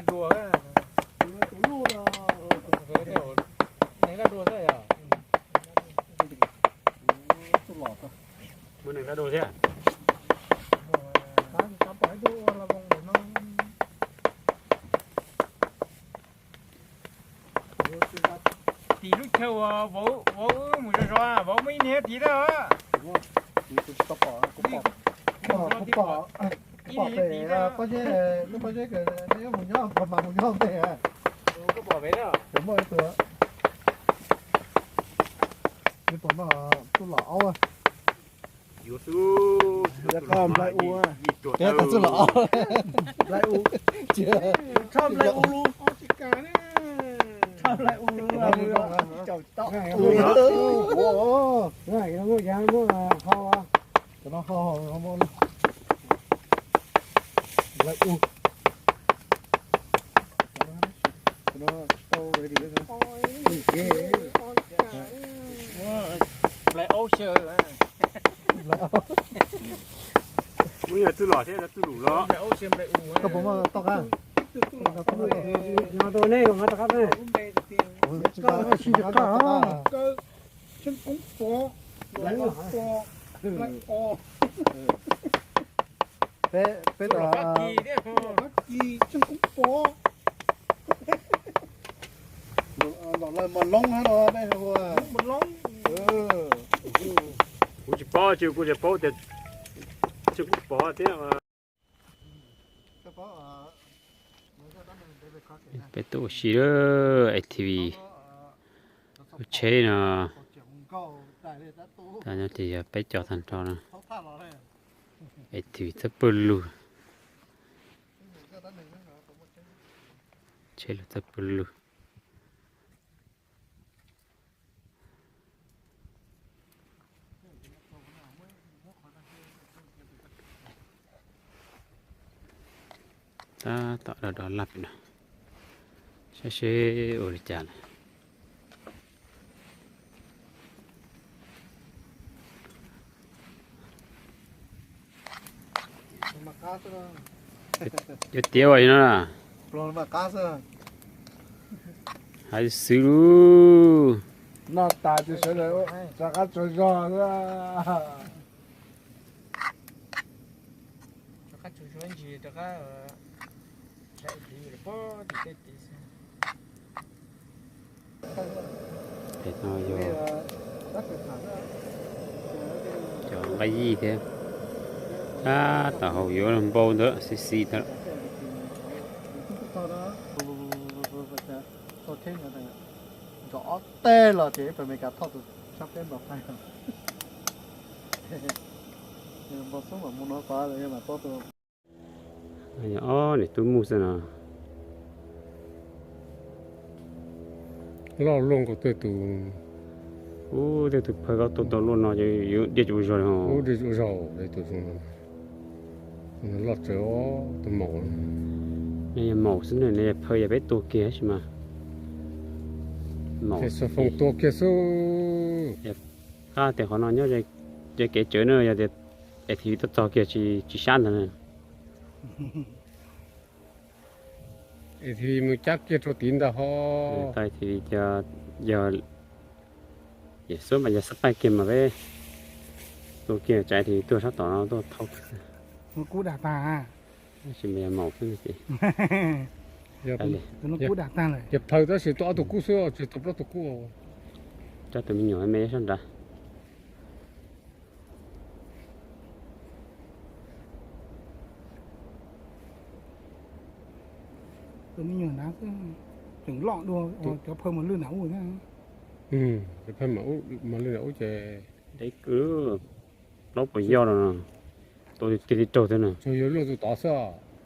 laj dua, neeg laj dua xwb yog. Muaj neeg laj dua thiab. Tim lub chaw uas vauv wb mus zov zov, vauv muaj ib niag tid lawm. Kuv pom, kuv pom pem pob zeb, lub pob zeb kws neb mus nyob, npog mas mus nyob ntej. Koj pom pem, muaj ib tug, neb pom no, tub los aub. Yuav xwb, nplai u, tub los aub, nplai u, tshaj nplai u lus, tshaj nplai u lus, cov no ho, nplai u. Nplai aub xyaw. Muaj yog tub los thiab tub lus los. Koj puas muaj toj qab? Nyob rau nej, nyob rov qab. Sib ntsib qab. Tsheej Koob Pov, Nplai Pov, peb, peb tau Fab Kis thiab, Fab Kis, Tsheej Koob Pov. Los lawv Mos Loob no peb hu Mos Loob. Kuv tsis paub, kuv tsis paub tias Tsheej Koob Pov thiab. Peb tuaj ua si lawm, A T V, ua tsheb no, tas no ces yog peb cov tag nrho no. A T V txawj pawg lug, tsheb los txawj pawg lug. Tab tom do do laj pem no, saib seb ua li cas na. Yuav tiav ua li no na. Hais xwb lub. Noj tas ces sawv daws rov qab tsaug zog. Rov qab tsaug zog ntsis rov qab. Pem no yog cov nqaij yij thiab. Tab tom haus yuav npau ntawd xis xis ntawd. Nrov ob teg los ces ib pawg Meskas thauj tus sab peb npau qaij. Npau xoob mam mus no pas mas tuaj tus. Ob niam tub mus xwb no. Loj luaj nkaus tej tus. Ub, tej tus phawj koj tuaj tau luaj no ces yuav diaj tsis ua zog li ho. Ub, diaj tsis ua zog li tus zoo no. Loj tsawv tus maum. Nej yog maum xwb ne, nej yog phawj yog peb tua kiag tab sis mas. Maum xwb, foom tua kiag xwb. Qab tias qhov no nyob ze kev tsawv na, yog tias A T V tuaj txog kiag tsis sab ntag na. A T V mus cab kiag rau tid ntag ho. Tau A T V yog yam xub mas yog xab paij kiag mas peb tua kiag tsam A T V tuaj sab tom no tuaj thauj. Kub dag tag. Tab sis mas yog maum xwb ces. Yog phawj tab sis tua ob tug kub xwb, tsis tua plaub tug kub. Coj tus me nyuam me sab nrad. Tus me nyuam nav xwb, tseem loj dua cov phawj mos lwj nram ub thiab. Cov phawj mos lwj nram ub ces deb kawg, plaub puas yog no, tua tiag tiag raug thiab no. Tsuas yog luaj tus tod xwb.